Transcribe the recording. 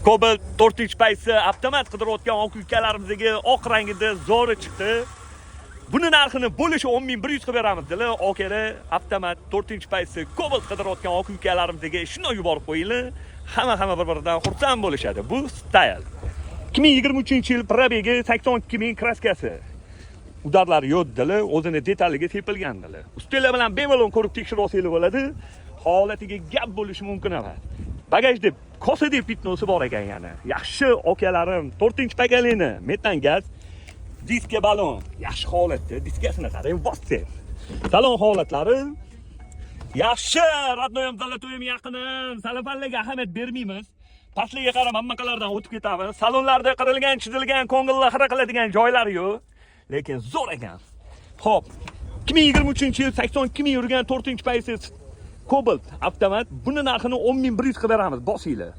Cobalt 4 paysi avtomat qidirayotgan oq ukalarimizga oq rangida zo'ri chiqdi. Buni narxini bo'lishi 10,100 qilib beramiz dedilar. Okeri avtomat 4 paysi Cobalt qidirayotgan oq ukalarimizga shunday yuborib qo'yinglar. Hamma bir-biridan xursand bo'lishadi. Bu Style. 2023-yil, пробег i 82 ming, краска si. Удар lari yo'q dedilar, o'zini detaliga tepilgan dedilar. Ustinglar bilan bemalol ko'rib tekshirib olsanglar bo'ladi. Holatiga gap bo'lishi mumkin emas. Bagajda kosadek пятно si bor ekan yana. Yaxshi okalarim, 4-поколение, metan gaz, diska balon yaxshi holatda, diskasini qarang, bossin. Salon holatlari yaxshi, родной im, золотой im, yaqinim, salafanlarga ahamiyat bermaymiz. Pastligiga qarab hammaqalardan o'tib ketamiz. Salonlarda qirilgan, chizilgan, ko'ngilni xira qiladigan joylari yo'q. Lekin zo'r ekan. Xo'p, 2023-yil, 82 ming yurgan 4-paysi Cobalt avtomat. Buni narxini 10,100 qilib beramiz. Bosinglar.